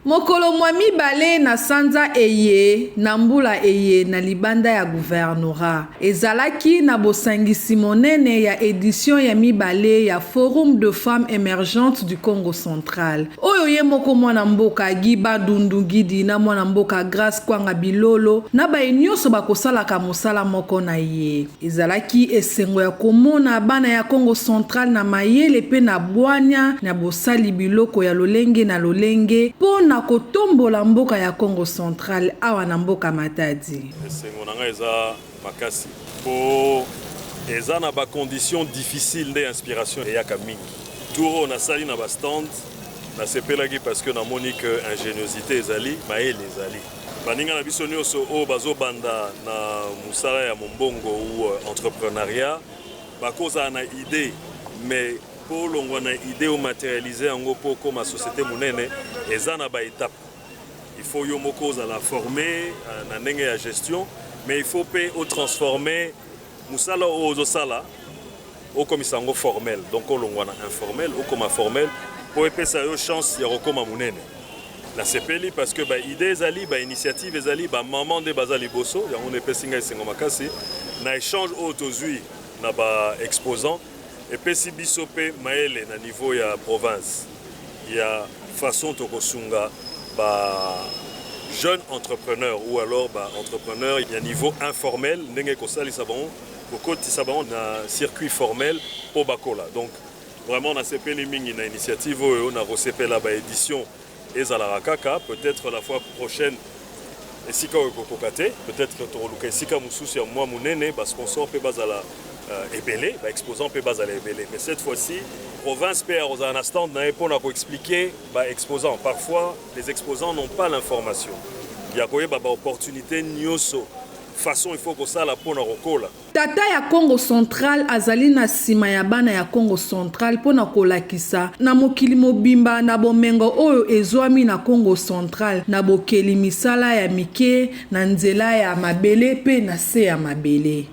Mokolo mwa mibale na sanza eye na mbula eye na libanda ya gouvernorat, ezalaki na bosangisi monene ya edition ya mibale ya Forum de femmes emergentes du Kongo central, oyo ye moko mwana mboka Guy Bandundu Ngidi na mwana mboka Grace Kwanga Bilolo na baye nionso bakosalaka mosala moko na ye. Ezalaki esengo ya komona bana ya Kongo Central na mayele mpe na bwanya na bosali biloko ya lolenge na lolenge mpo na kotombola mboka ya Kongo Central awa na mboka Matadi. Esengo na ngai eza makasi mpo eza na ba conditions difficiles nde inspiration eyaka mingi. Tour oyo nasali na ba stands nasepelaki parce que namoni que ingeniosite ezali, mayele ezali. Baninga na biso nioso oyo bazo banda na musala ya mombongo ou entreprenariat bakozala na idee mais po olongwa na idee o materialiser yango po okoma societe munene eza na ba etapes. Il faut yo moko ozala forme na ndenge ya gestion mais il faut pe o transformer musala oyo ozo sala okomisa yango formel donc olongwa na informel okoma formel po epesa yo chance ya kokoma munene. Nasepeli parce que ba idees ezali, ba initiatives ezali, ba mamans nde baza liboso, yango nde epesi ngai esengo makasi. Na echange oyo tozui na ba exposants, epesi biso pe mayele na niveau ya province ya façon tokosunga ba jeunes entrepreneurs ou alors ba entrepreneurs ya niveau informel ndenge ekosalisa bango kokotisa bango na circuit formel po bakola. Donc Vraiment nasepeli mingi na initiative oyo, nakosepela ba editions ezalaka kaka, peut etre la fois prochaine esika oyo ekokoka te, peut etre tokoluka esika mosusu ya mua munene, ba sponsors pe bazala ebele, ba exposants pe bazala ebele, mais cette fois ci province pe akozala na stand na ye pona ko expliquer ba exposants, parfois les exposants n'ont pas l'information ya koyeba ba opportunites nioso façon il faut kosala pona kokola. Tata ya Kongo Central azali na sima ya bana ya Kongo Central mpo na kolakisa na mokili mobimba na bomengo oyo ezwami na Kongo Central na bokeli misala ya mike na nzela ya mabele mpe na se ya mabele.